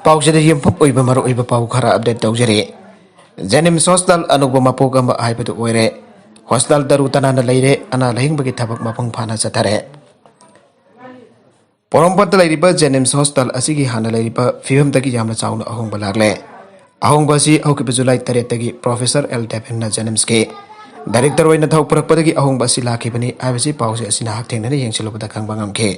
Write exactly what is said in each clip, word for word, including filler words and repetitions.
ꯄꯥꯎꯁꯤꯗ ꯌꯨꯝꯐꯝ ꯑꯣꯏꯕ ꯃꯔꯨꯑꯣꯏꯕ ꯄꯥꯎ ꯈꯔ ꯑꯞꯗꯦꯠ ꯇꯧꯖꯔꯤ꯫ ꯖꯦꯅꯤꯝꯁ ꯍꯣꯁꯄꯤꯇꯥꯜ ꯑꯅꯧꯕ ꯃꯄꯣꯛ ꯑꯃ ꯍꯥꯏꯕꯗꯨ ꯑꯣꯏꯔꯦ꯫ ꯍꯣꯁꯄꯤꯇꯥꯜ ꯇꯔꯨ ꯇꯅꯥꯟꯅ ꯂꯩꯔꯦ, ꯑꯅꯥ ꯂꯥꯌꯦꯡꯕꯒꯤ ꯊꯕꯛ ꯃꯄꯨꯡ ꯐꯥꯅ ꯆꯠꯊꯔꯦ꯫ ꯄꯣꯔꯣꯝꯄꯥꯠꯇ ꯂꯩꯔꯤꯕ ꯖꯦꯅꯤꯝꯁ ꯍꯣꯁꯄꯤꯇꯥꯜ ꯑꯁꯤꯒꯤ ꯍꯥꯟꯅ ꯂꯩꯔꯤꯕ ꯐꯤꯕꯝꯗꯒꯤ ꯌꯥꯝꯅ ꯆꯥꯎꯅ ꯑꯍꯣꯡꯕ ꯂꯥꯛꯂꯦ꯫ ꯑꯍꯣꯡꯕ ꯑꯁꯤ ꯍꯧꯈꯤꯕ ꯖꯨꯂꯥꯏ ꯇꯔꯦꯠꯇꯒꯤ ꯄ꯭ꯔꯣꯐꯦꯁꯔ ꯑꯦꯜ ꯗꯦꯕꯤꯟꯅ ꯖꯦꯅꯤꯝꯁꯀꯤ ꯗꯥꯏꯔꯦꯛꯇꯔ ꯑꯣꯏꯅ ꯊꯧ ꯄꯨꯔꯛꯄꯗꯒꯤ ꯑꯍꯣꯡꯕ ꯑꯁꯤ ꯂꯥꯛꯈꯤꯕꯅꯤ ꯍꯥꯏꯕꯁꯤ ꯄꯥꯎꯆꯦ ꯑꯁꯤꯅ ꯍꯛꯊꯦꯡꯅꯅ ꯌꯦꯡꯁꯤꯜꯂꯨꯕꯗ ꯈꯪꯕ ꯉꯝꯈꯤ꯫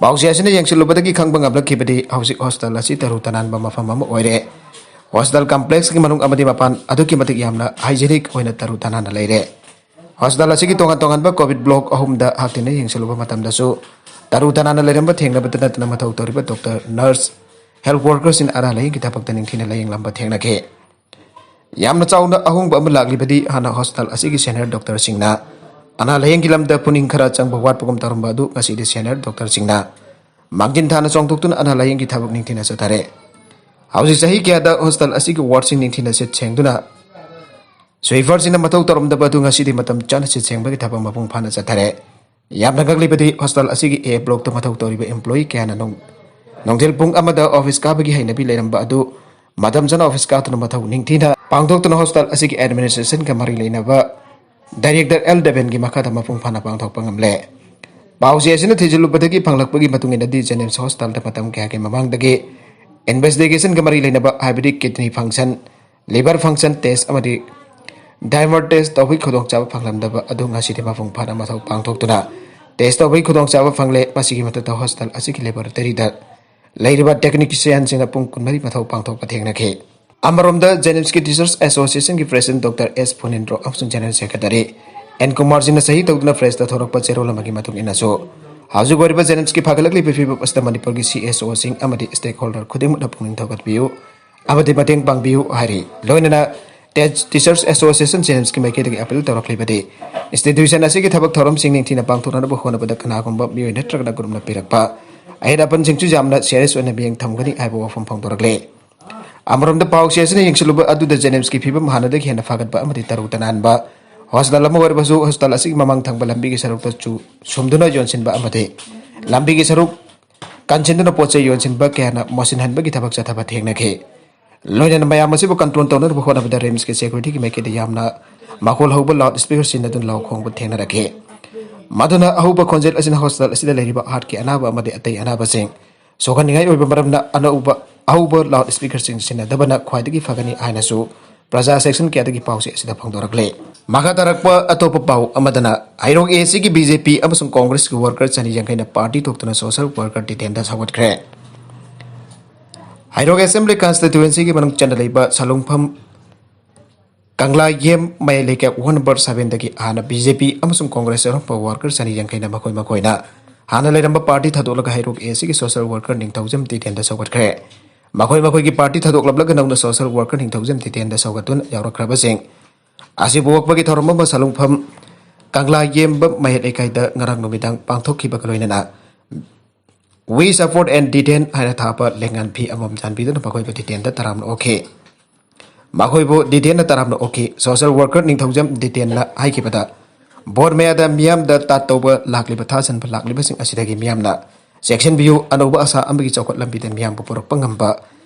ꯄꯥꯎꯆꯦ ꯑꯁꯤꯅ ꯌꯦꯡꯁꯤꯜꯂꯨꯕꯗꯒꯤ ꯈꯪꯕ ꯉꯝꯂꯛꯈꯤꯕꯗꯤ ꯍꯧꯖꯤꯛ ꯍꯣꯁꯄꯤꯇꯥꯜ ꯑꯁꯤ ꯇꯔꯨ ꯇꯅꯥꯟꯕ ꯃꯐꯝ ꯑꯃ ꯑꯣꯏꯔꯦ꯫ ꯍꯣꯁꯄꯤꯇꯥꯜ ꯀꯝꯄ꯭ꯂꯦꯛꯁꯀꯤ ꯃꯅꯨꯡ ꯑꯃꯗꯤ ꯃꯄꯥꯟ ꯑꯗꯨꯛꯀꯤ ꯃꯇꯤꯛ ꯌꯥꯝꯅ ꯍꯥꯏꯖꯤꯅꯤꯛ ꯑꯣꯏꯅ ꯇꯔꯨ ꯇꯅꯥꯟꯅ ꯂꯩꯔꯦ꯫ ꯍꯣꯁꯄꯤꯇꯥꯜ ꯑꯁꯤꯒꯤ ꯇꯣꯉꯥꯟ ꯇꯣꯉꯥꯟꯕ ꯀꯣꯚꯤꯗ ꯕ꯭ꯂꯣꯛ ꯑꯍꯨꯝꯗ ꯍꯛꯊꯦꯡꯅ ꯌꯦꯡꯁꯤꯜꯂꯨꯕ ꯃꯇꯝꯗꯁꯨ ꯇꯔꯨ ꯇꯅꯥꯟꯅ ꯂꯩꯔꯝꯕ ꯊꯦꯡꯅꯕꯇ ꯅꯠꯇꯅ ꯃꯊꯧ ꯇꯧꯔꯤꯕ ꯗꯣꯛꯇꯔ, ꯅꯔꯁ, ꯍꯦꯜꯊ ꯋꯥꯔꯀꯔꯁꯤꯡ ꯑꯅꯥ ꯂꯥꯌꯦꯡꯒꯤ ꯊꯕꯛꯇ ꯅꯤꯡꯊꯤꯅ ꯂꯥꯌꯦꯡꯂꯝꯕ ꯊꯦꯡꯅꯈꯤ꯫ ꯌꯥꯝꯅ ꯆꯥꯎꯅ ꯑꯍꯣꯡꯕ ꯑꯃ ꯂꯥꯛꯂꯤꯕꯗꯤ ꯍꯥꯟꯅ ꯍꯣꯁꯄꯤꯇꯥꯜ ꯑꯁꯤꯒꯤ ꯁꯦꯅꯤꯌꯔ ꯗꯣꯛꯇꯔꯁꯤꯡꯅ ꯑꯅꯥ ꯂꯥꯌꯦꯡꯒꯤ ꯂꯝꯗ ꯄꯨꯛꯅꯤꯡ ꯈꯔ ꯆꯪꯕ ꯋꯥꯠꯄꯒꯨꯝ ꯇꯧꯔꯝꯕ ꯑꯗꯨ ꯉꯁꯤꯗꯤ ꯁꯦꯅꯤꯌꯔ ꯗꯣꯛꯇꯔꯁꯤꯡꯅ ꯃꯥꯡꯖꯤꯟ ꯊꯥꯅ ꯆꯣꯡꯊꯣꯛꯇꯨꯅ ꯑꯅꯥ ꯂꯥꯌꯦꯡꯒꯤ ꯊꯕꯛ ꯅꯤꯡꯊꯤꯅ ꯆꯠꯊꯔꯦ꯫ ꯍꯧꯖꯤꯛ ꯆꯍꯤ ꯀꯌꯥꯗ ꯍꯣꯁꯄꯤꯇꯥꯜ ꯑꯁꯤꯒꯤ ꯋꯥꯔꯗꯁꯤꯡ ꯅꯤꯡꯊꯤꯅ ꯁꯤꯠ ꯁꯦꯡꯗꯨꯅ ꯁ꯭ꯋꯤꯄꯔꯁꯤꯡꯅ ꯃꯊꯧ ꯇꯧꯔꯝꯗꯕ ꯑꯗꯨ ꯉꯁꯤꯗꯤ ꯃꯇꯝ ꯆꯥꯅ ꯁꯤꯠ ꯁꯦꯡꯕꯒꯤ ꯊꯕꯛ ꯃꯄꯨꯡ ꯐꯥꯅ ꯆꯠꯊꯔꯦ꯫ ꯌꯥꯝꯅ ꯉꯛꯂꯤꯕꯗꯤ ꯍꯣꯁꯄꯤꯇꯥꯜ ꯑꯁꯤꯒꯤ ꯑꯦ ꯕ꯭ꯂꯣꯛꯇ ꯃꯊꯧ ꯇꯧꯔꯤꯕ ꯏꯝꯄ꯭ꯂꯣꯌꯤ ꯀꯌꯥꯅ ꯅꯨꯡ-, ꯅꯨꯡꯊꯤꯜ ꯄꯨꯡ ꯑꯃꯗ ꯑꯣꯐꯤꯁ ꯀꯥꯕꯒꯤ ꯍꯩꯅꯕꯤ ꯂꯩꯔꯝꯕ ꯑꯗꯨ ꯃꯇꯝ ꯆꯥꯅ ꯑꯣꯐꯤꯁ ꯀꯥꯗꯨꯅ ꯃꯊꯧ ꯅꯤꯡꯊꯤꯅ ꯄꯥꯡꯊꯣꯛꯇꯨꯅ ꯍꯣꯁꯄꯤꯇꯥꯜ ꯑꯁꯤꯒꯤ ꯑꯦꯗꯃꯤꯅꯤꯁꯇ꯭ꯔꯦꯁꯟꯒ ꯃꯔꯤ ꯂꯩꯅꯕ ꯗꯥꯏꯔꯦꯛꯇꯔ ꯑꯦꯜ ꯗꯦꯕꯦꯟꯒꯤ ꯃꯈꯥꯗ ꯃꯄꯨꯡ ꯐꯥꯅ ꯄꯥꯡꯊꯣꯛꯄ ꯉꯝꯂꯦ꯫ ꯄꯥꯎꯆꯦ ꯑꯁꯤꯅ ꯊꯤꯖꯤꯜꯂꯨꯕꯗꯒꯤ ꯐꯪꯂꯛꯄꯒꯤ ꯃꯇꯨꯡ ꯏꯟꯅꯗꯤ ꯖꯦꯅꯤꯝꯁ ꯍꯣꯁꯄꯤꯇꯥꯜꯗ ꯃꯇꯝ ꯀꯌꯥꯒꯤ ꯃꯃꯥꯡꯗꯒꯤ ꯏꯟꯚꯦꯁꯇꯤꯒꯦꯁꯟꯒ ꯃꯔꯤ ꯂꯩꯅꯕ ꯍꯥꯏꯕꯗꯤ ꯀꯤꯗꯅꯤ ꯐꯪꯁꯟ, ꯂꯤꯚꯔ ꯐꯪꯁꯟ ꯇꯦꯁ ꯑꯃꯗꯤ ꯗꯥꯏꯃꯔ ꯇꯦꯁ ꯇꯧꯕꯒꯤ ꯈꯨꯗꯣꯡꯆꯥꯕ ꯐꯪꯂꯝꯗꯕ ꯑꯗꯨ ꯉꯁꯤꯗꯤ ꯃꯄꯨꯡ ꯐꯥꯅ ꯃꯊꯧ ꯄꯥꯡꯊꯣꯛꯇꯨꯅ ꯇꯦꯁ ꯇꯧꯕꯒꯤ ꯈꯨꯗꯣꯡꯆꯥꯕ ꯐꯪꯂꯦ꯫ ꯃꯁꯤꯒꯤ ꯃꯊꯛꯇ ꯍꯣꯁꯄꯤꯇꯥꯜ ꯑꯁꯤꯒꯤ ꯂꯦꯕꯣꯔꯦꯇꯔꯤꯗ ꯂꯩꯔꯤꯕ ꯇꯦꯛꯅꯤꯁꯤꯌꯥꯟꯁꯤꯡꯅ ꯄꯨꯡ ꯀꯨꯟꯃꯔꯤ ꯃꯊꯧ ꯄꯥꯡꯊꯣꯛꯄ ꯊꯦꯡꯅꯈꯤ꯫ ꯑꯃꯔꯣꯝꯗ ꯖꯦꯅꯤꯝꯁꯀꯤ ꯇꯤꯆꯔꯁ ꯑꯦꯁꯣꯁꯤꯌꯦꯁꯟꯒꯤ ꯄ꯭ꯔꯦꯁꯤꯗꯦꯟꯠ ꯗꯣꯛꯇꯔ ꯑꯦꯁ ꯐꯨꯅꯤꯟꯗ꯭ꯔꯣ ꯑꯃꯁꯨꯡ ꯖꯦꯅꯔꯦꯜ ꯁꯦꯀ꯭ꯔꯦꯇꯔꯤ ꯑꯦꯟ ꯀꯨꯃꯥꯔꯖꯤꯅ ꯁꯍꯤ ꯇꯧꯗꯨꯅ ꯄ꯭ꯔꯦꯁꯇ ꯊꯣꯔꯛꯄ ꯆꯦꯔꯣꯜ ꯑꯃꯒꯤ ꯃꯇꯨꯡ ꯏꯟꯅꯁꯨ, ꯍꯧꯖꯤꯛ ꯑꯣꯏꯔꯤꯕ ꯖꯦꯅꯤꯝꯁꯀꯤ ꯐꯒꯠꯂꯛꯂꯤꯕ ꯐꯤꯕꯝ ꯑꯁꯤꯗ ꯃꯅꯤꯄꯨꯔꯒꯤ ꯁꯤ ꯑꯦꯁ ꯑꯣꯁꯤꯡ ꯑꯃꯗꯤ ꯁ꯭ꯇꯦꯛꯍꯣꯜꯗꯔ ꯈꯨꯗꯤꯡꯃꯛꯅ ꯄꯨꯛꯅꯤꯡ ꯊꯧꯒꯠꯄꯤꯌꯨ ꯑꯃꯗꯤ ꯃꯇꯦꯡ ꯄꯥꯡꯕꯤꯌꯨ ꯍꯥꯏꯔꯤ꯫ ꯂꯣꯏꯅꯅ ꯇꯦ-, ꯇꯤꯆꯔꯁ ꯑꯦꯁꯣꯁꯤꯌꯦꯁꯟ ꯖꯦꯅꯤꯝꯁꯀꯤ ꯃꯥꯏꯀꯩꯗꯒꯤ ꯑꯄꯤꯜ ꯇꯧꯔꯛꯂꯤꯕꯗꯤ, ꯏꯟꯁꯇꯤꯇ꯭ꯌꯨꯁꯟ ꯑꯁꯤꯒꯤ ꯊꯕꯛ ꯊꯧꯔꯝꯁꯤꯡ ꯅꯤꯡꯊꯤꯅ ꯄꯥꯡꯊꯣꯛꯅꯅꯕ ꯍꯣꯠꯅꯕꯗ ꯀꯅꯥꯒꯨꯝꯕ ꯃꯤꯑꯣꯏ ꯅꯠꯇ꯭ꯔꯒꯅ ꯒ꯭ꯔꯨꯞꯅ ꯄꯤꯔꯛꯄ ꯑꯍꯦꯟ ꯑꯄꯟꯁꯤꯡꯁꯨ ꯌꯥꯝꯅ ꯁꯤꯔꯤꯌꯁ ꯑꯣꯏꯅ ꯃꯤꯠꯌꯦꯡ ꯊꯝꯒꯅꯤ ꯍꯥꯏꯕ ꯋꯥꯐꯝ ꯐꯣꯡꯗꯣꯔꯛꯂꯤ꯫ ꯑꯃꯔꯣꯝꯗ ꯄꯥꯎꯆꯦ ꯑꯁꯤꯅ ꯌꯦꯡꯁꯤꯜꯂꯨꯕ ꯑꯗꯨꯗ ꯖꯦꯅꯤꯝꯁꯀꯤ ꯐꯤꯕꯝ ꯍꯥꯟꯅꯗꯒꯤ ꯍꯦꯟꯅ ꯐꯒꯠꯄ ꯑꯃꯗꯤ ꯇꯔꯨ ꯇꯅꯥꯟꯕ ꯍꯣꯁꯄꯤꯇꯥꯜ ꯑꯃ ꯑꯣꯏꯔꯕꯁꯨ, ꯍꯣꯁꯄꯤꯇꯥꯜ ꯑꯁꯤꯒꯤ ꯃꯃꯥꯡ ꯊꯪꯕ ꯂꯝꯕꯤꯒꯤ ꯁꯔꯨꯛꯇ ꯆꯨ ꯁꯨꯝꯗꯨꯅ ꯌꯣꯟꯁꯤꯟꯕ ꯑꯃꯗꯤ ꯂꯝꯕꯤꯒꯤ ꯁꯔꯨꯛ ꯀꯟꯁꯤꯟꯗꯨꯅ ꯄꯣꯠ ꯆꯩ ꯌꯣꯟꯁꯤꯟꯕ ꯀꯌꯥꯅ ꯃꯣꯠꯁꯤꯟꯍꯟꯕꯒꯤ ꯊꯕꯛ ꯆꯠꯊꯕ ꯊꯦꯡꯅꯈꯤ꯫ ꯂꯣꯏꯅꯅ ꯃꯌꯥꯝ ꯑꯁꯤꯕꯨ control ꯇꯧꯅꯅꯕ ꯍꯣꯠꯅꯕꯗ RIMSꯀꯤ securityꯒꯤ ꯃꯥꯏꯀꯩꯗ ꯌꯥꯝꯅ ꯃꯈꯣꯜ ꯍꯧꯕ loud speaker ꯁꯤꯖꯤꯟꯅꯗꯨꯅ ꯂꯥꯎ ꯈꯣꯡꯕ ꯊꯦꯡꯅꯔꯛꯈꯤ꯫ ꯃꯗꯨꯅ ꯑꯍꯧꯕ ꯈꯣꯟꯖꯦꯜ ꯑꯁꯤꯅ hospital ꯑꯁꯤꯗ ꯂꯩꯔꯤꯕ heartꯀꯤ ꯑꯅꯥꯕ ꯑꯃꯗꯤ ꯑꯇꯩ ꯑꯅꯥꯕꯁꯤꯡ ꯁꯣꯛꯍꯟꯅꯤꯡꯉꯥꯏ ꯑꯣꯏꯕ ꯃꯔꯝꯅ ꯑꯅꯧꯕ ꯑꯍꯧꯕ loud speaker ꯁꯤꯡ ꯁꯤꯖꯤꯟꯅꯗꯕꯅ ꯈ꯭ꯋꯥꯏꯗꯒꯤ ꯐꯒꯅꯤ ꯍꯥꯏꯅꯁꯨ ꯄ꯭ꯔꯖꯥ section ꯀꯌꯥꯗꯒꯤ ꯄꯥꯎꯁꯦ ꯑꯁꯤꯗ ꯐꯣꯡꯗꯣꯔꯛꯂꯤ꯫ ꯃꯈꯥ ꯇꯥꯔꯛꯄ ꯑꯇꯣꯞꯄ ꯄꯥꯎ ꯑꯃꯗꯅ ꯍꯩꯔꯣꯛ ACꯒꯤ BJP ꯑꯃꯁꯨꯡ Congressꯀꯤ worker ꯆꯅꯤ ꯌꯥꯡꯈꯩꯅ party ꯊꯣꯛꯇꯨꯅ social worker ꯗꯤꯇꯦꯟꯗ ꯁꯧꯒꯠꯈ꯭ꯔꯦ꯫ ꯍꯩꯔꯣꯛ Assembly Constituencyꯒꯤ ꯃꯅꯨꯡ ꯆꯟꯅ ꯂꯩꯕ ꯁꯂꯨꯡꯐꯝ ꯀꯪꯂꯥ ꯌꯦꯝ ꯃꯌꯥꯏ ꯂꯩꯀꯥꯏ one number sevenꯗꯒꯤ ꯍꯥꯟꯅ BJP ꯑꯃꯁꯨꯡ Congress ꯌꯥꯎꯔꯝꯕ worker ꯆꯅꯤ ꯌꯥꯡꯈꯩꯅ ꯃꯈꯣꯏ ꯃꯈꯣꯏꯅ ꯍꯥꯟꯅ ꯂꯩꯔꯝꯕ party ꯊꯥꯗꯣꯛꯂꯒ ꯍꯩꯔꯣꯛ ACꯒꯤ social worker ꯅꯤꯡꯊꯧꯖꯝ ꯗꯤꯇꯦꯟꯗ ꯁꯧꯒꯠꯈ꯭ꯔꯦ꯫ ꯃꯈꯣꯏ ꯃꯈꯣꯏꯒꯤ party ꯊꯥꯗꯣꯛꯂꯝꯂꯒ ꯅꯧꯅ social worker ꯅꯤꯡꯊꯧꯖꯝ ꯗꯤꯇꯦꯟꯗ ꯁꯧꯒꯠꯇꯨꯅ ꯌꯥꯎꯔꯛꯈ꯭ꯔꯕꯁꯤꯡ ꯑꯁꯤꯕꯨ ꯑꯣꯛꯄꯒꯤ ꯊꯧꯔꯝ ꯑꯃ ꯁꯂꯨꯡꯐꯝ ꯀꯪꯂꯥ ꯌꯦꯝꯕ ꯃꯌꯥꯏ ꯂꯩꯀꯥꯏꯗ ꯉꯔꯥꯡ ꯅꯨꯃꯤꯗꯥꯡ ꯄꯥꯡꯊꯣꯛꯈꯤꯕꯒ ꯂꯣꯏꯅꯅ "We support and detain" ꯍꯥꯏꯅ ꯊꯥꯕ ꯂꯦꯡꯉꯥꯟ ꯐꯤ ꯑꯃꯃꯝ ꯆꯥꯟꯕꯤꯗꯨꯅ ꯃꯈꯣꯏꯕꯨ ꯗꯤꯇꯦꯟꯗ ꯇꯔꯥꯝꯅ ꯑꯣꯛꯈꯤ꯫ ꯃꯈꯣꯏꯕꯨ ꯗꯤꯇꯦꯟꯅ ꯇꯔꯥꯝꯅ ꯑꯣꯛꯈꯤ꯫ Social worker ꯅꯤꯡꯊꯧꯖꯝ ꯗꯤꯇꯦꯟꯅ ꯍꯥꯏꯈꯤꯕꯗ, ꯚꯣꯠ ꯃꯌꯥꯗ ꯃꯤꯌꯥꯝꯗ ꯇꯥꯠ ꯇꯧꯕ ꯂꯥꯛꯂꯤꯕ, ꯊꯥꯖꯟꯕ ꯂꯥꯛꯂꯤꯕꯁꯤꯡ ꯑꯁꯤꯗꯒꯤ ꯃꯤꯌꯥꯝꯅ ꯆꯦꯛꯁꯤꯟꯕꯤꯌꯨ, ꯑꯅꯧꯕ ꯑꯁꯥ ꯑꯃꯒꯤ ꯆꯥꯎꯈꯠ ꯂꯝꯕꯤꯗ ꯃꯤꯌꯥꯝꯕꯨ ꯄꯨꯔꯛꯄ ꯉꯝꯕ,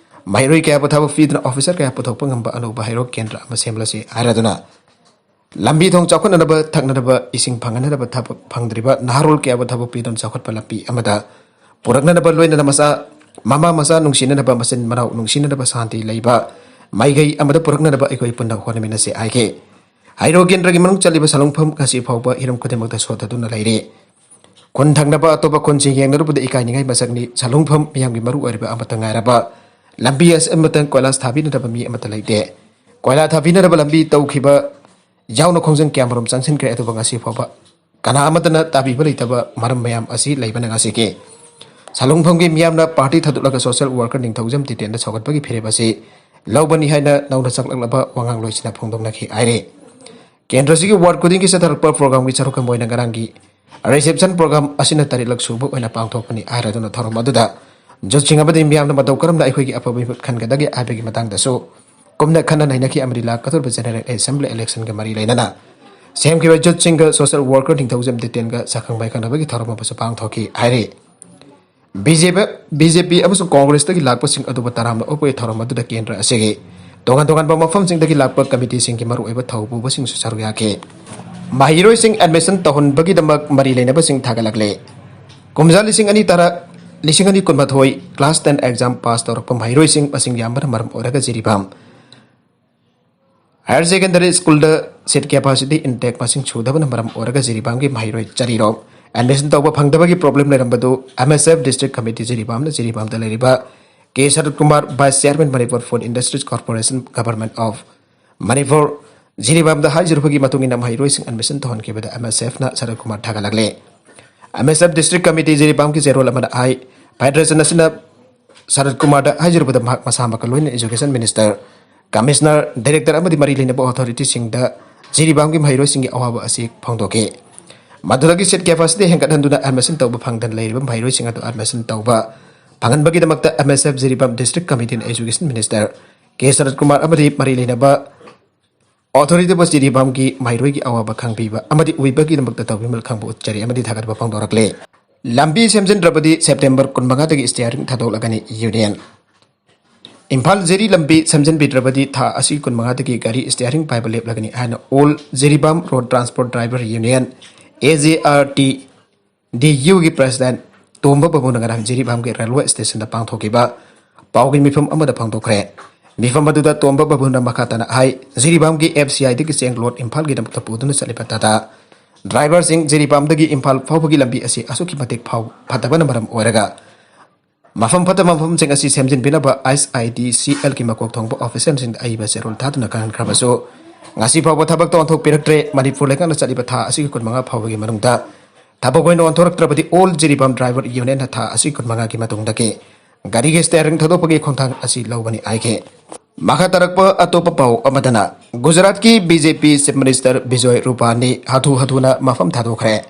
ꯃꯍꯩꯔꯣꯏ ꯀꯌꯥꯕꯨ ꯊꯕꯛ ꯄꯤꯗꯨꯅ officer ꯀꯌꯥ ꯄꯨꯊꯣꯛꯄ ꯉꯝꯕ ꯑꯅꯧꯕ ꯍꯩꯔꯣꯛ ꯀꯦꯟꯗ꯭ꯔ ꯑꯃ ꯁꯦꯝꯂꯁꯤ ꯍꯥꯏꯔꯗꯨꯅ ꯂꯝꯕꯤ ꯊꯣꯡ ꯆꯥꯎꯈꯠꯅꯅꯕ, ꯊꯛꯅꯅꯕ ꯏꯁꯤꯡ ꯐꯪꯍꯟꯅꯅꯕ ꯊꯕꯛ ꯐꯪꯗ꯭ꯔꯤꯕ ꯅꯍꯥꯔꯣꯜ ꯀꯌꯥꯕꯨ ꯊꯕꯛ ꯄꯤꯗꯨꯅ ꯆꯥꯎꯈꯠꯄ ꯂꯝꯕꯤ ꯑꯃꯗ ꯄꯨꯔꯛꯅꯅꯕ, ꯂꯣꯏꯅꯅ ꯃꯆꯥ, ꯃꯃꯥ ꯃꯆꯥ ꯅꯨꯡꯁꯤꯅꯅꯕ, ꯃꯆꯤꯟ ꯃꯅꯥꯎ ꯅꯨꯡꯁꯤꯅꯅꯕ, ꯁꯥꯟꯇꯤ ꯂꯩꯕ ꯃꯥꯏꯀꯩ ꯑꯃꯗ ꯄꯨꯔꯛꯅꯅꯕ ꯑꯩꯈꯣꯏ ꯄꯨꯟꯅ ꯍꯣꯠꯅꯃꯤꯟꯅꯁꯤ ꯍꯥꯏꯈꯤ꯫ ꯍꯩꯔꯣꯛ ꯀꯦꯟꯗ꯭ꯔꯒꯤ ꯃꯅꯨꯡ ꯆꯜꯂꯤꯕ ꯁꯂꯨꯡꯐꯝ ꯉꯁꯤ ꯐꯥꯎꯕ ꯍꯤꯔꯝ ꯈꯨꯗꯤꯡꯃꯛꯇ ꯁꯣꯊꯗꯨꯅ ꯂꯩꯔꯤ꯫ ꯈꯨꯟ ꯊꯪꯅꯕ ꯑꯇꯣꯞꯄ ꯈꯨꯟꯁꯤꯡ ꯌꯦꯡꯅꯔꯨꯕꯗ ꯏꯀꯥꯏꯅꯤꯡꯉꯥꯏ ꯃꯁꯛꯅꯤ꯫ ꯁꯂꯨꯡꯐꯝ ꯃꯤꯌꯥꯝꯒꯤ ꯃꯔꯨ ꯑꯣꯏꯔꯕ ꯑꯃꯠꯇ ꯉꯥꯏꯔꯕ ꯂꯝꯕꯤ ꯑꯁꯤ ꯑꯃꯇꯪ ꯀꯣꯏꯂꯥꯁ ꯊꯥꯕꯤꯅꯅꯕ ꯃꯤ ꯑꯃꯠꯇ ꯂꯩꯇꯦ꯫ ꯀꯣꯏꯂꯥ ꯊꯥꯕꯤꯅꯅꯕ ꯂꯝꯕꯤ ꯇꯧꯈꯤꯕ ꯌꯥꯎꯅ ꯈꯣꯡꯖꯪ ꯀꯌꯥꯃꯔꯨꯝ ꯆꯪꯁꯤꯟꯈ꯭ꯔꯦ, ꯑꯗꯨꯕꯨ ꯉꯁꯤ ꯐꯥꯎꯕ ꯀꯅꯥ ꯑꯃꯠꯇꯅ ꯇꯥꯕꯤꯕ ꯂꯩꯇꯕ ꯃꯔꯝ ꯃꯌꯥꯝ ꯑꯁꯤ ꯂꯩꯕꯅ ꯉꯁꯤꯒꯤ ꯁꯂꯨꯡꯐꯝꯒꯤ ꯃꯤꯌꯥꯝꯅ party ꯊꯥꯗꯣꯛꯂꯒ social worker ꯅꯤꯡꯊꯧꯖꯝ ꯗꯤꯇꯦꯟꯗ ꯁꯧꯒꯠꯄꯒꯤ ꯐꯤꯔꯦꯞ ꯑꯁꯤ ꯂꯧꯕꯅꯤ ꯍꯥꯏꯅ ꯅꯧꯅ ꯆꯪꯂꯛꯂꯕ ꯋꯥꯉꯥꯡꯂꯣꯏꯁꯤꯅ ꯐꯣꯡꯗꯣꯛꯅꯈꯤ ꯍꯥꯏꯔꯤ꯫ ꯀꯦꯟꯗ꯭ꯔꯁꯤꯒꯤ ward ꯈꯨꯗꯤꯡꯒꯤ ꯆꯠꯊꯔꯛꯄ programꯒꯤ ꯁꯔꯨꯛ ꯑꯃ ꯑꯣꯏꯅ ꯉꯔꯥꯡꯒꯤ reception program ꯑꯁꯤꯅ ꯇꯔꯦꯠꯂꯛ ꯁꯨꯕ ꯑꯣꯏꯅ ꯄꯥꯡꯊꯣꯛꯄꯅꯤ ꯍꯥꯏꯔꯗꯨꯅ ꯊꯧꯔꯝ ꯑꯗꯨꯗ youthꯁꯤꯡ ꯑꯃꯗꯤ ꯃꯤꯌꯥꯝꯅ ꯃꯇꯧ ꯀꯔꯝꯅ ꯑꯩꯈꯣꯏꯒꯤ ꯑꯐꯕ ꯃꯤꯍꯨꯠ ꯈꯟꯒꯗꯒꯦ ꯍꯥꯏꯕꯒꯤ ꯃꯇꯥꯡꯗꯁꯨ ꯀꯨꯞꯅ ꯈꯟꯅ ꯅꯩꯅꯈꯤ ꯑꯃꯗꯤ ꯂꯥꯛꯀꯗꯧꯔꯤꯕ General Assembly electionꯒ ꯃꯔꯤ ꯂꯩꯅꯅ ꯁꯦꯝꯈꯤꯕ youthꯁꯤꯡꯒ social worker ꯅꯤꯡꯊꯧꯖꯝ ꯗꯤꯇꯦꯟꯒ ꯁꯛꯈꯪ ꯃꯥꯏꯈꯪꯅꯕꯒꯤ ꯊꯧꯔꯝ ꯑꯃꯁꯨ ꯄꯥꯡꯊꯣꯛꯈꯤ ꯍꯥꯏꯔꯤ꯫ ꯕꯤ ꯖꯦ ꯄꯤ, ꯕꯤ ꯖꯦ ꯄꯤ ꯑꯃꯁꯨꯡ ꯀꯣꯡꯒ꯭ꯔꯦꯁꯇꯒꯤ ꯂꯥꯛꯄꯁꯤꯡ ꯑꯗꯨꯕꯨ ꯇꯔꯥꯝꯅ ꯑꯣꯛꯄꯒꯤ ꯊꯧꯔꯝ ꯑꯗꯨꯗ ꯀꯦꯟꯗ꯭ꯔ ꯑꯁꯤꯒꯤ ꯇꯣꯉꯥꯟ ꯇꯣꯉꯥꯟꯕ ꯃꯐꯝꯁꯤꯡꯗꯒꯤ ꯂꯥꯛꯄ ꯀꯃꯤꯇꯤꯁꯤꯡꯒꯤ ꯃꯔꯨꯑꯣꯏꯕ ꯊꯧꯄꯨꯕꯁꯤꯡꯁꯨ ꯁꯔꯨꯛ ꯌꯥꯈꯤ꯫ ꯃꯍꯩꯔꯣꯏꯁꯤꯡ ꯑꯦꯗꯃꯤꯁꯟ ꯇꯧꯍꯟꯕꯒꯤꯗꯃꯛ ꯃꯔꯤ ꯂꯩꯅꯕꯁꯤꯡ ꯊꯥꯒꯠꯂꯛꯂꯦ꯫ ꯀꯨꯝꯖꯥ ꯂꯤꯁꯤꯡ ꯑꯅꯤ ꯇꯔꯥ, ꯂꯤꯁꯤꯡ ꯑꯅꯤ ꯀꯨꯟꯃꯥꯊꯣꯏ class ten exam pass ꯇꯧꯔꯛꯄ ꯃꯍꯩꯔꯣꯏꯁꯤꯡ ꯃꯁꯤꯡ ꯌꯥꯝꯕꯅ ꯃꯔꯝ ꯑꯣꯏꯔꯒ Jiribam Higher Secondary Schoolꯗ seat capacity intake ꯃꯁꯤꯡ ꯁꯨꯗꯕꯅ ꯃꯔꯝ ꯑꯣꯏꯔꯒ ꯖꯤꯔꯤꯕꯥꯝꯒꯤ ꯃꯍꯩꯔꯣꯏ ꯆꯔꯤꯔꯣꯝ admission ꯇꯧꯕ ꯐꯪꯗꯕꯒꯤ problem ꯂꯩꯔꯝꯕꯗꯨ M S F District Committee ꯖꯤꯔꯤꯕꯥꯝꯅ ꯖꯤꯔꯤꯕꯥꯝꯗ ꯂꯩꯔꯤꯕ ꯀꯦ ꯁꯔꯠ Kumar, Vice Chairman Manipur Food Industries Corporation, Government of Manipur, ꯖꯤꯔꯤꯕꯥꯝꯗ ꯍꯥꯏꯖꯔꯨꯕꯒꯤ ꯃꯇꯨꯡ ꯏꯟꯅ ꯃꯍꯩꯔꯣꯏꯁꯤꯡ admission ꯇꯧꯍꯟꯈꯤꯕꯗ M S Fꯅ ꯁꯔꯠ Kumar ꯊꯥꯒꯠꯂꯛꯂꯦ꯫ M S F District Committee ꯖꯤꯔꯤꯕꯥꯝꯒꯤ ꯆꯦꯔꯣꯜ ꯑꯃꯅ ꯍꯥꯏ, Federation ꯑꯁꯤꯅ ꯁꯔꯠ ꯀꯨꯃꯥꯔꯗ ꯍꯥꯏꯖꯔꯨꯕꯗ ꯃꯍꯥꯛ ꯃꯁꯥꯃꯛꯀ ꯂꯣꯏꯅꯅ Education Minister, Commissioner, Director ꯑꯃꯗꯤ ꯃꯔꯤ ꯂꯩꯅꯕ authorityꯁꯤꯡꯗ ꯖꯤꯔꯤꯕꯥꯝꯒꯤ ꯃꯍꯩꯔꯣꯏꯁꯤꯡꯒꯤ ꯑꯋꯥꯕ ꯑꯁꯤ ꯐꯣꯡꯗꯣꯛꯈꯤ꯫ ꯃꯗꯨꯗꯒꯤ seat capacity ꯍꯦꯟꯒꯠꯍꯟꯗꯨꯅ admission ꯇꯧꯕ ꯐꯪꯗꯅ ꯂꯩꯔꯤꯕ ꯃꯍꯩꯔꯣꯏꯁꯤꯡ ꯑꯗꯨ admission ꯇꯧꯕ ꯐꯪꯍꯟꯕꯒꯤꯗꯃꯛꯇ M S F Jiribam District Committeeꯅ Education Minister ꯀꯦ ꯁꯔꯠ ꯀꯨꯃꯥꯔ ꯑꯃꯗꯤ ꯃꯔꯤ ꯂꯩꯅꯕ authorityꯕꯨ ꯖꯤꯔꯤꯕꯥꯝꯒꯤ ꯃꯍꯩꯔꯣꯏꯒꯤ ꯑꯋꯥꯕ ꯈꯪꯕꯤꯕ ꯑꯃꯗꯤ ꯎꯕꯤꯕꯒꯤꯗꯃꯛꯇ ꯇꯧꯕꯤꯃꯜ ꯈꯪꯕ ꯎꯠꯆꯔꯤ ꯑꯃꯗꯤ ꯊꯥꯒꯠꯄ ꯐꯣꯡꯗꯣꯔꯛꯂꯦ꯫ ꯂꯝꯕꯤ ꯁꯦꯝꯖꯤꯟꯗ꯭ꯔꯕꯗꯤ September ꯀꯨꯟꯃꯉꯥꯗꯒꯤ steering ꯊꯥꯗꯣꯛꯂꯒꯅꯤ Union꯫ ꯏꯝꯐꯥꯜ ꯖꯤꯔꯤ ꯂꯝꯕꯤ ꯁꯦꯝꯖꯤꯟꯕꯤꯗ꯭ꯔꯕꯗꯤ ꯊꯥ ꯑꯁꯤꯒꯤ ꯀꯨꯟꯃꯉꯥꯗꯒꯤ ꯒꯥꯔꯤ steering ꯄꯥꯏꯕ ꯂꯦꯞꯂꯒꯅꯤ ꯍꯥꯏꯅ All Jiribam Road Transport Driver Union, A J R T D Uꯒꯤ President ꯇꯣꯝꯕ ꯕꯥꯕꯨꯅ ꯉꯔꯥꯡ ꯖꯤꯔꯤꯕꯥꯝꯒꯤ railway stationꯗ ꯄꯥꯡꯊꯣꯛꯈꯤꯕ ꯄꯥꯎꯒꯤ ꯃꯤꯐꯝ ꯑꯃꯗ ꯐꯣꯡꯗꯣꯛꯈ꯭ꯔꯦ꯫ ꯃꯤꯐꯝ ꯑꯗꯨꯗ ꯇꯣꯝꯕ ꯕꯥꯕꯨꯅ ꯃꯈꯥ ꯇꯥꯅ ꯍꯥꯏ, ꯖꯤꯔꯤꯕꯥꯝꯒꯤ F C Iꯗꯒꯤ ꯆꯦꯡ load ꯏꯝꯐꯥꯜꯒꯤꯗꯃꯛꯇ ꯄꯨꯗꯨꯅ ꯆꯠꯂꯤꯕ Tata driverꯁꯤꯡ ꯖꯤꯔꯤꯕꯥꯝꯗꯒꯤ ꯏꯝꯐꯥꯜ ꯐꯥꯎꯕꯒꯤ ꯂꯝꯕꯤ ꯑꯁꯤ ꯑꯁꯨꯛꯀꯤ ꯃꯇꯤꯛ ꯐꯥꯎ ꯐꯠꯇꯕꯅ ꯃꯔꯝ ꯑꯣꯏꯔꯒ ꯃꯐꯝ ꯐꯠꯇꯕ ꯃꯐꯝꯁꯤꯡ ꯑꯁꯤ ꯁꯦꯝꯖꯤꯟꯕꯤꯅꯕ H I D C Lꯒꯤ ꯃꯀꯣꯛ ꯊꯣꯡꯕ officialꯁꯤꯡꯗ ꯑꯏꯕ ꯆꯦꯔꯣꯜ ꯊꯥꯗꯨꯅ ꯈꯪꯍꯟꯈ꯭ꯔꯕꯁꯨ ꯉꯁꯤ ꯐꯥꯎꯕ ꯊꯕꯛꯇ ꯑꯣꯟꯊꯣꯛꯄꯤꯔꯛꯇ꯭ꯔꯦ꯫ ꯃꯅꯤꯄꯨꯔ ꯂꯩꯉꯥꯛꯅ ꯆꯠꯂꯤꯕ ꯊꯥ ꯑꯁꯤꯒꯤ ꯀꯨꯟꯃꯉꯥ ꯐꯥꯎꯕꯒꯤ ꯃꯅꯨꯡꯗ ꯊꯕꯛ ꯑꯣꯏꯅ ꯑꯣꯟꯊꯣꯔꯛꯇ꯭ꯔꯕꯗꯤ All Jiribam Driver Unionꯅ ꯊꯥ ꯑꯁꯤ ꯀꯨꯟꯃꯉꯥꯒꯤ ꯃꯇꯨꯡꯗꯒꯤ ꯒꯥꯔꯤꯒꯤ steering ꯊꯥꯗꯣꯛꯄꯒꯤ ꯈꯣꯡꯊꯥꯡ ꯑꯁꯤ ꯂꯧꯒꯅꯤ ꯍꯥꯏꯈꯤ꯫ ꯃꯈꯥ ꯇꯥꯔꯛꯄ ꯑꯇꯣꯞꯄ ꯄꯥꯎ ꯑꯃꯗꯅ, ꯒꯨꯖꯔꯥꯠꯀꯤ B J P Chief Minister Bijoy ꯔꯨꯄꯥꯅꯤ ꯍꯥꯊꯨ ꯍꯥꯊꯨꯅ ꯃꯐꯝ ꯊꯥꯗꯣꯛꯈ꯭ꯔꯦ꯫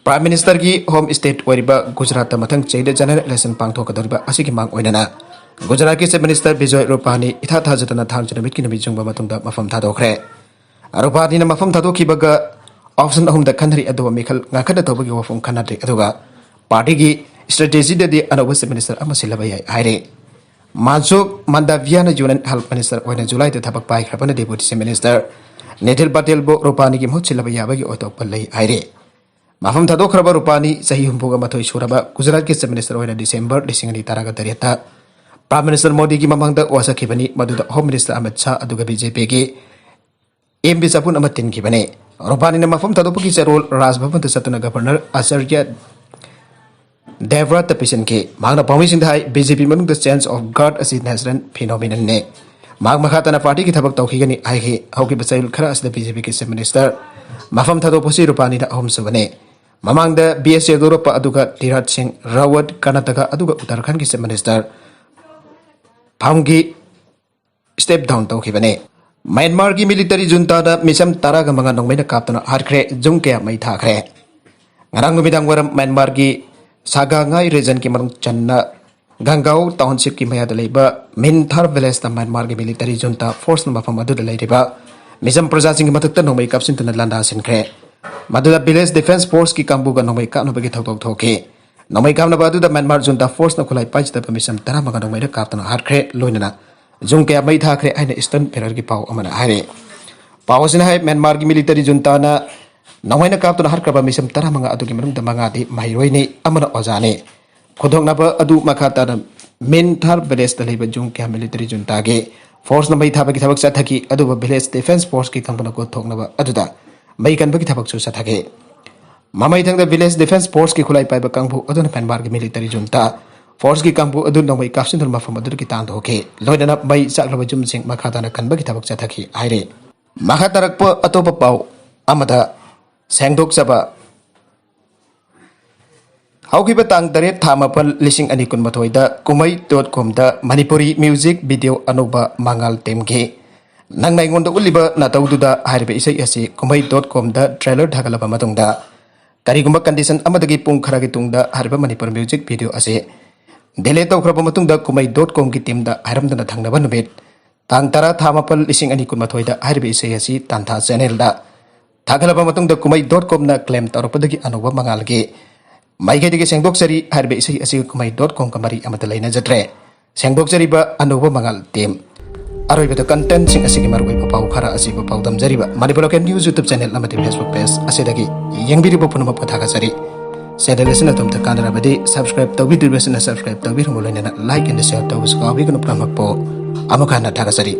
Prime Ministerꯒꯤ home state ꯑꯣꯏꯔꯤꯕ ꯒꯨꯖꯔꯥꯠꯇ ꯃꯊꯪ ꯆꯍꯤꯗ general election ꯄꯥꯡꯊꯣꯛꯀꯗꯧꯔꯤꯕ ꯑꯁꯤꯒꯤ ꯃꯥꯡ ꯑꯣꯏꯅꯅ ꯒꯨꯖꯔꯥꯠꯀꯤ Chief Minister ꯕꯤꯖꯣꯏ ꯔꯨꯄꯥꯅꯤ ꯏꯊꯥ ꯊꯥꯖꯗꯅ ꯊꯥꯡꯖ ꯅꯨꯃꯤꯠꯀꯤ ꯅꯨꯃꯤꯠ ꯌꯨꯡꯕ ꯃꯇꯨꯡꯗ ꯃꯐꯝ ꯊꯥꯗꯣꯛꯈ꯭ꯔꯦ꯫ ꯔꯨꯄꯥꯅꯤꯅ ꯃꯐꯝ ꯊꯥꯗꯣꯛꯈꯤꯕꯒ option ꯑꯍꯨꯝꯗ ꯈꯟꯅꯔꯤ, ꯑꯗꯨꯕꯨ ꯃꯤꯈꯜ ꯉꯥꯡꯈꯠꯅ ꯇꯧꯕꯒꯤ ꯋꯥꯐꯝ ꯈꯟꯅꯗ꯭ꯔꯤ꯫ ꯑꯗꯨꯒ partyꯒꯤ ꯁ꯭ꯇ꯭ꯔꯦꯇꯦꯖꯤꯗꯗꯤ ꯑꯅꯧꯕ ꯆꯤꯐ ꯃꯤꯅꯤꯁꯇꯔ ꯑꯃ ꯁꯤꯜꯂꯕ ꯌꯥꯏ ꯍꯥꯏꯔꯦ꯫ ꯃꯥꯟꯁꯨꯈ ꯃꯟꯗꯥꯚꯤꯌꯥꯅ ꯌꯨꯅꯤꯌꯟ ꯍꯦꯜꯊ ꯃꯤꯅꯤꯁꯇꯔ ꯑꯣꯏꯅ ꯖꯨꯂꯥꯏꯗ ꯊꯕꯛ ꯄꯥꯏꯈ꯭ꯔꯕꯅ ꯗꯦꯄꯨꯇꯤ ꯆꯤꯐ ꯃꯤꯅꯤꯁꯇꯔ ꯅꯤꯇꯤꯟ ꯄꯇꯦꯜꯕꯨ ꯔꯨꯄꯥꯅꯤꯒꯤ ꯃꯍꯨꯠ ꯁꯤꯜꯂꯕ ꯌꯥꯕꯒꯤ ꯑꯣꯏꯊꯣꯛꯄ ꯂꯩ ꯍꯥꯏꯔꯦ꯫ ꯃꯐꯝ ꯊꯥꯗꯣꯛꯈ꯭ꯔꯕ ꯔꯨꯄꯥꯅꯤ ꯆꯍꯤ ꯍꯨꯝꯐꯨꯒ ꯃꯥꯊꯣꯏ ꯁꯨꯔꯕ ꯒꯨꯖꯔꯥꯠꯀꯤ ꯆꯤꯐ ꯃꯤꯅꯤꯁꯇꯔ ꯑꯣꯏꯅ ꯗꯤꯁꯦꯝꯕꯔ ꯂꯤꯁꯤꯡ ꯑꯅꯤ ꯇꯔꯥꯒ ꯇꯔꯦꯠꯇ ꯄ꯭ꯔꯥꯏꯝ ꯃꯤꯅꯤꯁꯇꯔ ꯃꯣꯗꯤꯒꯤ ꯃꯃꯥꯡꯗ ꯋꯥꯁꯛꯈꯤꯕꯅꯤ, ꯃꯗꯨꯗ ꯍꯣꯝ ꯃꯤꯅꯤꯁꯇꯔ ꯑꯃꯤꯠ ꯁꯥꯍ ꯑꯗꯨꯒ ꯕꯤ ꯖꯦ ꯄꯤꯒꯤ ꯑꯦꯝ ꯄꯤ ꯆꯥꯄꯨꯟ ꯑꯃ ꯇꯤꯟꯈꯤꯕꯅꯤ꯫ ꯔꯨꯄꯥꯅꯤꯅ ꯃꯐꯝ ꯊꯥꯗꯣꯛꯄꯒꯤ ꯆꯦꯔꯣꯜ ꯔꯥꯖ ꯚꯕꯟꯗ ꯆꯠꯇꯨꯅ ꯒꯚꯔꯅꯔ ꯑꯆꯥꯔꯌ ꯗꯦꯕ꯭ꯔꯥꯠꯇ ꯄꯤꯁꯤꯟꯈꯤ꯫ ꯃꯍꯥꯛꯅ ꯄꯥꯎꯃꯤꯁꯤꯡꯗ ꯍꯥꯏ, ꯕꯤ ꯖꯦ ꯄꯤ ꯃꯅꯨꯡꯗ change of guard ꯑꯁꯤ natural phenomenonꯅꯤ꯫ ꯃꯍꯥꯛ ꯃꯈꯥ ꯇꯥꯅ ꯄꯥꯔꯇꯤꯒꯤ ꯊꯕꯛ ꯇꯧꯈꯤꯒꯅꯤ ꯍꯥꯏꯈꯤ꯫ ꯍꯧꯈꯤꯕ ꯆꯌꯣꯜ ꯈꯔ ꯑꯁꯤꯗ ꯕꯤ ꯖꯦ ꯄꯤꯒꯤ ꯆꯤꯐ ꯃꯤꯅꯤꯁꯇꯔ ꯃꯐꯝ ꯊꯥꯗꯣꯛꯄꯁꯤ ꯔꯨꯄꯥꯅꯤꯅ ꯑꯍꯨꯝꯁꯨꯕꯅꯤ꯫ ꯃꯃꯥꯡꯗ ꯕꯤ ꯑꯦꯁ ꯌꯦꯗꯨꯔꯞꯄ ꯑꯗꯨꯒ ꯇꯤꯔꯥꯠ ꯁꯤꯡ ꯔꯥꯋꯠ ꯀꯔꯅꯥꯇꯀꯥ ꯑꯗꯨꯒ ꯎꯠꯇꯔꯈꯟꯒꯤ ꯆꯤꯐ ꯃꯤꯅꯤꯁꯇꯔ ꯐꯝꯒꯤ step down ꯇꯧꯈꯤꯕꯅꯤ꯫ ꯃ꯭ꯌꯥꯟꯃꯥꯔꯒꯤ ꯃꯤꯂꯤꯇꯔꯤ ꯖꯨꯟꯇꯥꯅ ꯃꯤꯁꯝ ꯇꯔꯥꯒ ꯃꯉꯥ ꯅꯣꯡꯃꯩꯅ ꯀꯥꯞꯇꯨꯅ ꯍꯥꯠꯈ꯭ꯔꯦ꯫ ꯌꯨꯝ ꯀꯌꯥ ꯃꯩ ꯊꯥꯈ꯭ꯔꯦ꯫ ꯉꯔꯥꯡ ꯅꯨꯃꯤꯗꯥꯡ ꯋꯥꯏꯔꯝ ꯃ꯭ꯌꯥꯟꯃꯥꯔꯒꯤ ꯁꯥꯒꯥꯉꯥꯏ ꯔꯤꯖꯟꯒꯤ ꯃꯅꯨꯡ ꯆꯟꯅ ꯒꯪꯒꯥꯎ ꯇꯥꯎꯟꯁꯤꯞꯀꯤ ꯃꯌꯥꯗ ꯂꯩꯕ ꯃꯤꯟꯊꯥꯔ ꯚꯤꯂꯦꯖꯇ ꯃ꯭ꯌꯥꯟꯃꯥꯔꯒꯤ ꯃꯤꯂꯤꯇꯔꯤ ꯖꯨꯟꯇꯥ ꯐꯣꯔꯁꯅ ꯃꯐꯝ ꯑꯗꯨꯗ ꯂꯩꯔꯤꯕ ꯃꯤꯁꯝ ꯄ꯭ꯔꯖꯥꯁꯤꯡꯒꯤ ꯃꯊꯛꯇ ꯅꯣꯡꯃꯩ ꯀꯥꯞꯁꯤꯟꯗꯨꯅ ꯂꯥꯟꯗꯥꯁꯤꯟꯈ꯭ꯔꯦ꯫ ꯃꯗꯨꯗ ꯚꯤꯂꯦꯖ ꯗꯤꯐꯦꯟꯁ ꯐꯣꯔꯁꯀꯤ ꯀꯥꯡꯕꯨꯒ ꯅꯣꯡꯃꯩ ꯀꯥꯞꯅꯕꯒꯤ ꯊꯧꯗꯣꯛ ꯊꯣꯛꯈꯤ꯫ ꯅꯣꯡꯃꯩ ꯀꯥꯞꯅꯕ ꯑꯗꯨꯗ ꯃ꯭ꯌꯥꯟꯃꯥꯔ ꯖꯨꯟꯇꯥ ꯐꯣꯔꯁꯅ ꯈꯨꯠꯂꯥꯏ ꯄꯥꯏꯖꯗꯕ ꯃꯤꯁꯝ ꯇꯔꯥꯃꯉꯥ ꯅꯣꯡꯃꯩꯅ ꯀꯥꯞꯇꯨꯅ ꯍꯥꯠꯈ꯭ꯔꯦ, ꯂꯣꯏꯅꯅ ꯌꯨꯝ ꯀꯌꯥ ꯃꯩ ꯊꯥꯈ꯭ꯔꯦ ꯍꯥꯏꯅ ꯏꯁꯇꯔꯟ ꯐꯦꯔꯔꯒꯤ ꯄꯥꯎ ꯑꯃꯅ ꯍꯥꯏꯔꯤ꯫ ꯄꯥꯎ ꯑꯁꯤꯅ ꯍꯥꯏ, ꯃ꯭ꯌꯥꯟꯃꯥꯔꯒꯤ ꯃꯤꯂꯤꯇꯔꯤ ꯖꯨꯟꯇꯥꯅ ꯅꯣꯡꯃꯩꯅ ꯀꯥꯞꯇꯨꯅ ꯍꯥꯠꯈ꯭ꯔꯕ ꯃꯤꯁꯝ ꯇꯔꯥꯃꯉꯥ ꯑꯗꯨꯒꯤ ꯃꯅꯨꯡꯗ ꯃꯉꯥꯗꯤ ꯃꯍꯩꯔꯣꯏꯅꯤ, ꯑꯃꯅ ꯑꯣꯖꯥꯅꯤ꯫ ꯈꯨꯗꯣꯡꯅꯕ ꯑꯗꯨ ꯃꯈꯥ ꯇꯥꯅ ꯃꯤꯟꯊꯥꯔ ꯚꯤꯂꯦꯖꯇ ꯂꯩꯕ ꯌꯨꯝ ꯀꯌꯥ ꯃꯤꯂꯤꯇꯔꯤ ꯖꯨꯟꯇꯥꯒꯤ ꯐꯣꯔꯁꯅ ꯃꯩ ꯊꯥꯕꯒꯤ ꯊꯕꯛ ꯆꯠꯊꯈꯤ, ꯑꯗꯨꯕꯨ ꯚꯤꯂꯦꯖ ꯗꯤꯐꯦꯟꯁ ꯐꯣꯔꯁꯀꯤ ꯀꯥꯡꯕꯨꯅ ꯀꯣꯛꯊꯣꯛꯅꯕ ꯑꯗꯨꯗ ꯃꯩ ꯀꯟꯕꯒꯤ ꯊꯕꯛꯁꯨ ꯆꯠꯊꯈꯤ꯫ ꯃꯃꯩꯊꯪꯗ ꯚꯤꯂꯦꯖ ꯗꯤꯐꯦꯟꯁ ꯐꯣꯔꯁꯀꯤ ꯈꯨꯠꯂꯥꯏ ꯄꯥꯏꯕ ꯀꯥꯡꯕꯨ ꯑꯗꯨꯅ ꯃ꯭ꯌꯥꯟꯃꯥꯔꯒꯤ ꯃꯤꯂꯤꯇꯔꯤ ꯖꯨꯟꯇꯥ ꯐꯣꯔꯁꯀꯤ ꯀꯥꯡꯕꯨ ꯑꯗꯨ ꯅꯣꯡꯃꯩ ꯀꯥꯞꯁꯤꯟꯗꯨꯅ ꯃꯐꯝ ꯑꯗꯨꯗꯒꯤ ꯇꯥꯟꯊꯣꯛꯈꯤ, ꯂꯣꯏꯅꯅ ꯃꯩ ꯆꯥꯛꯂꯕ ꯌꯨꯝꯁꯤꯡ ꯃꯈꯥ ꯇꯥꯅ ꯀꯟꯕꯒꯤ ꯊꯕꯛ ꯆꯠꯊꯈꯤ ꯍꯥꯏꯔꯤ꯫ ꯃꯈꯥ ꯇꯥꯔꯛꯄ ꯑꯇꯣꯞꯄ ꯄꯥꯎ ꯑꯃꯗ, ꯁꯦꯡꯗꯣꯛꯆꯕ꯫ ꯍꯧꯈꯤꯕ ꯇꯥꯡ ꯇꯔꯦꯠ ꯊꯥ ꯃꯥꯄꯜ ꯂꯤꯁꯤꯡ ꯑꯅꯤ ꯀꯨꯟꯃꯥꯊꯣꯏꯗ ꯀꯨꯝꯍꯩ ꯗꯣꯠ ꯀꯣꯝꯗ ꯃꯅꯤꯄꯨꯔꯤ ꯃ꯭ꯌꯨꯖꯤꯛ ꯚꯤꯗꯤꯑꯣ ꯑꯅꯧꯕ ꯃꯉꯥꯜ ꯇꯦꯝꯈꯤ꯫ ꯅꯪꯅ ꯑꯩꯉꯣꯟꯗ ꯎꯠꯂꯤꯕ ꯅꯇꯧꯗꯨꯗ ꯍꯥꯏꯔꯤꯕ ꯏꯁꯩ ꯑꯁꯤ ꯀꯨꯝꯍꯩ ꯗꯣꯠ ꯀꯣꯝꯗ ꯇ꯭ꯔꯦꯂꯔ ꯊꯥꯒꯠꯂꯕ ꯃꯇꯨꯡꯗ, ꯀꯔꯤꯒꯨꯝꯕ ꯀꯟꯗꯤꯁꯟ ꯑꯃꯗꯒꯤ ꯄꯨꯡ ꯈꯔꯒꯤ ꯇꯨꯡꯗ ꯍꯥꯏꯔꯤꯕ ꯃꯅꯤꯄꯨꯔ ꯃ꯭ꯌꯨꯖꯤꯛ ꯚꯤꯗꯤꯑꯣ ꯑꯁꯤ ꯗꯤꯂꯦ ꯇꯧꯈ꯭ꯔꯕ ꯃꯇꯨꯡꯗ, ꯀꯨꯝꯍꯩ ꯗꯣꯠ ꯀꯣꯝꯒꯤ ꯇꯤꯝꯗ ꯍꯥꯏꯔꯝꯗꯅ ꯊꯪꯅꯕ ꯅꯨꯃꯤꯠ, ꯇꯥꯡ ꯇꯔꯥ ꯊꯥ ꯃꯥꯄꯜ ꯂꯤꯁꯤꯡ ꯑꯅꯤ ꯀꯨꯟꯃꯥꯊꯣꯏꯗ ꯍꯥꯏꯔꯤꯕ ꯏꯁꯩ ꯑꯁꯤ ꯇꯥꯟꯊꯥ ꯆꯦꯅꯦꯜꯗ ꯊꯥꯒꯠꯂꯕ ꯃꯇꯨꯡꯗ, ꯀꯨꯝꯍꯩ ꯗꯣꯠ ꯀꯣꯝꯅ ꯀ꯭ꯂꯦꯝ ꯇꯧꯔꯛꯄꯗꯒꯤ ꯑꯅꯧꯕ ꯃꯉꯥꯜꯒꯤ ꯃꯥꯏꯀꯩꯗꯒꯤ ꯁꯦꯡꯗꯣꯛꯆꯔꯤ꯫ ꯍꯥꯏꯔꯤꯕ ꯏꯁꯩ ꯑꯁꯤꯒ ꯀꯨꯝꯍꯩ ꯗꯣꯠ ꯀꯣꯝꯒ ꯃꯔꯤ ꯑꯃꯠꯇ ꯂꯩꯅꯖꯗ꯭ꯔꯦ꯫ ꯁꯦꯡꯗꯣꯛꯆꯔꯤꯕ ꯑꯅꯧꯕ ꯃꯉꯥꯜ ꯇꯤꯝ꯫ ꯑꯔꯣꯏꯕꯗ ꯀꯟꯇꯦꯟꯁꯤꯡ ꯑꯁꯤꯒꯤ ꯃꯔꯨꯑꯣꯏꯕ ꯄꯥꯎ ꯈꯔ ꯑꯁꯤꯕꯨ ꯄꯥꯎꯗꯝꯖꯔꯤꯕ Manipur local news YouTube channel ꯑꯃꯗꯤ ꯐꯦꯁꯕꯨꯛ ꯄꯦꯖ ꯑꯁꯤꯗꯒꯤ ꯌꯦꯡꯕꯤꯔꯤꯕ ꯄꯨꯝꯅꯃꯛꯄꯨ ꯊꯥꯒꯠꯆꯔꯤ꯫ ꯆꯦꯅꯦꯜ ꯑꯁꯤꯅ ꯑꯗꯣꯝꯗ ꯀꯥꯟꯅꯔꯕꯗꯤ ꯁꯕꯁꯀ꯭ꯔꯥꯏꯕ ꯇꯧꯕꯤꯗ꯭ꯔꯤꯕꯁꯤꯡꯅ ꯁꯕꯁꯀ꯭ꯔꯥꯏꯕ ꯇꯧꯕꯤꯔꯝꯃꯨ, ꯂꯣꯏꯅꯅ ꯂꯥꯏꯛ ꯑꯦꯟ ꯁꯤꯌꯔ ꯇꯧꯕꯁꯨ ꯀꯥꯎꯕꯤꯒꯅꯨ ꯄꯨꯝꯅꯃꯛꯄꯨ꯫ ꯑꯃꯨꯛ ꯍꯟꯅ ꯊꯥꯒꯠꯆꯔꯤ꯫